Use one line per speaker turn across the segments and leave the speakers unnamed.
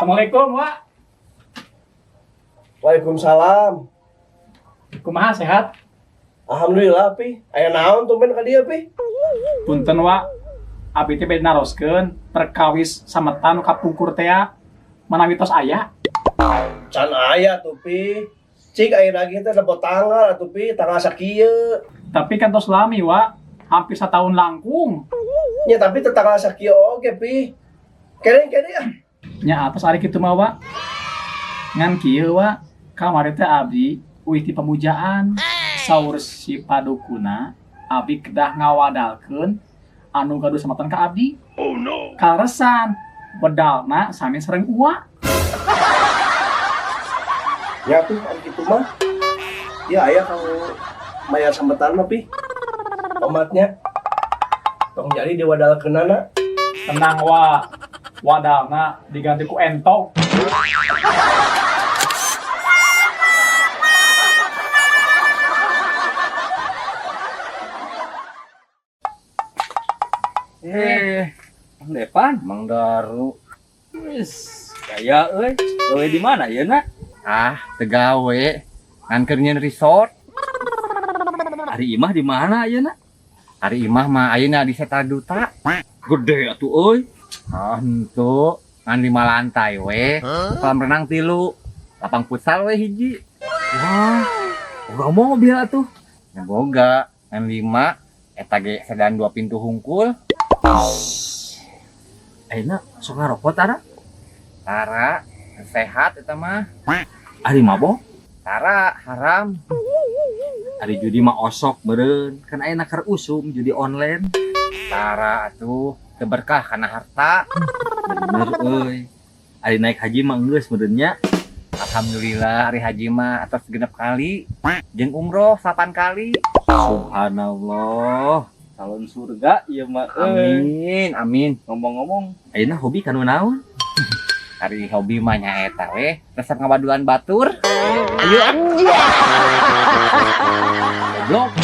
Assalamualaikum, Wak.
Waalaikumsalam.
Kumaha, sehat?
Alhamdulillah, Pi. Aya naon tumben ka dieu, Pi?
Punten, Wak. Abi teh bade naroskeun perkawis sametan nu kapungkur teh manawi tos aya.
Can aya tuh, Pi. Cik aya lagi teh dapat tanggal atuh, Pi, tanggal sakieu.
Tapi kan tos lami, Wak. Hampir setahun langkung.
Nya tapi teu tanggal sakieu oge, Pi. Kene-kene ah.
Nya atos ari kitu mah, Wak. Ngan kieu, Wak. Kamari teh abdi uih ti pamujaan. Saur si padukuna abdi kedah ngawadalkeun anu gaduh sametan ka abdi. Oh no. Kaleresan bedalna sami sareng Uwa.
Ya tuh ari kitu mah. Ya aya kanggo mayar sametan mah, Pi. Omatnya. Tong jadi diwadalkeunana.
Tenang, Wak. Wadalna diganti ku entog.
Mang Depan,
Mang Daru.
Wis, gaya euy. Gawe di mana ya, Nak?
Ah, tegawe. Ngan keur nyieun resort.
Ari imah di mana ya, Nak?
Ari imah mah ayeuna di Seta Duta.
Gede atuh euy.
Ah, henteu. Ngan 5 lantai we. Kolam renang 3. Lapang futsal we hiji.
Wah, boga mobil atuh.
Ya boga, ngan 5. Eta ge sedan 2 pintu hungkul.
Ayeuna sok ngarokok tara?
Tara, sehat eta mah.
Ari mabok?
Tara, haram.
Ari judi mah osok meureun, kan ayeuna keur usum judi online.
Tara atuh, teu berkah kana harta.
Bener euy. Ari naik haji mah geus meureun nya.
Alhamdulillah ari haji mah atos 6 kali, jeung umroh 8 kali.
Subhanallah. Calon surga ieu mah euy.
Amin, amin.
Ngomong-ngomong, ayeuna hobi kanu naon?
Ari hobi mah nyaeta we, resep ngabadulan batur. Ayo ah.
Goblok.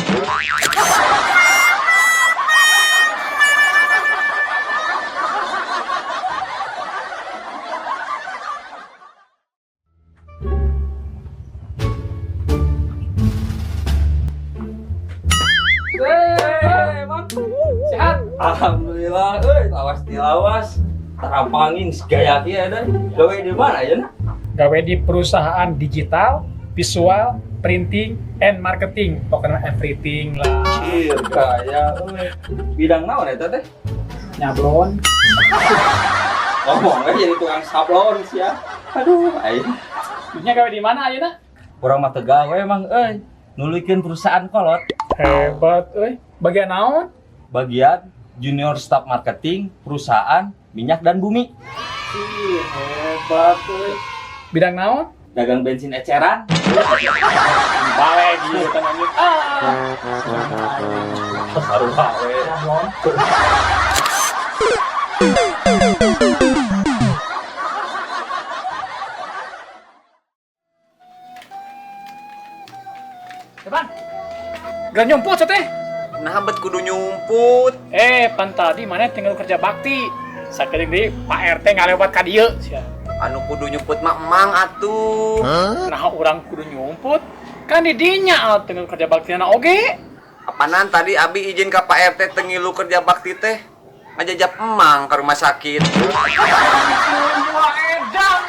Sehat.
Alhamdulillah, euy, lawas dilawas. Tarampangin segaya kieu da. Gawe di mana ya, Nak?
Gawe di perusahaan digital, visual, printing, and marketing. Pokoknya everything lah.
Cir, gaya euy. Bidang naon eta teh?
Nyablon.
Ngomong we jadi tukang sablon sia. Aduh, aing.
Nya gawe di mana ayeuna?
Urang mah teu gawe emang euy. Nuluykeun perusahaan kolot.
Hebat euy. Bagian naon?
Bagian junior staff marketing perusahaan minyak dan bumi.
Ih, hebat euy. Bidang naon?
Dagang bensin eceran.
Balik gitu kan anjing. Ah.
Sarua we.
Nyablon. Depan. Gak nyumput teh.
Nah, bet kudu nyumput.
Pan tadi mana tinggal kerja bakti. Sakedeung deui Pak RT ngalewat ka dieu sia.
Anu kudu nyumput mah emang atuh.
Huh? Nah, urang kudu nyumput. Kan di dinya tinggal kerja bakti na oge.
Apanan tadi abi izin ka Pak RT teu ngilu kerja bakti teh. Ngajajap emang ke rumah sakit.
Wah, edan.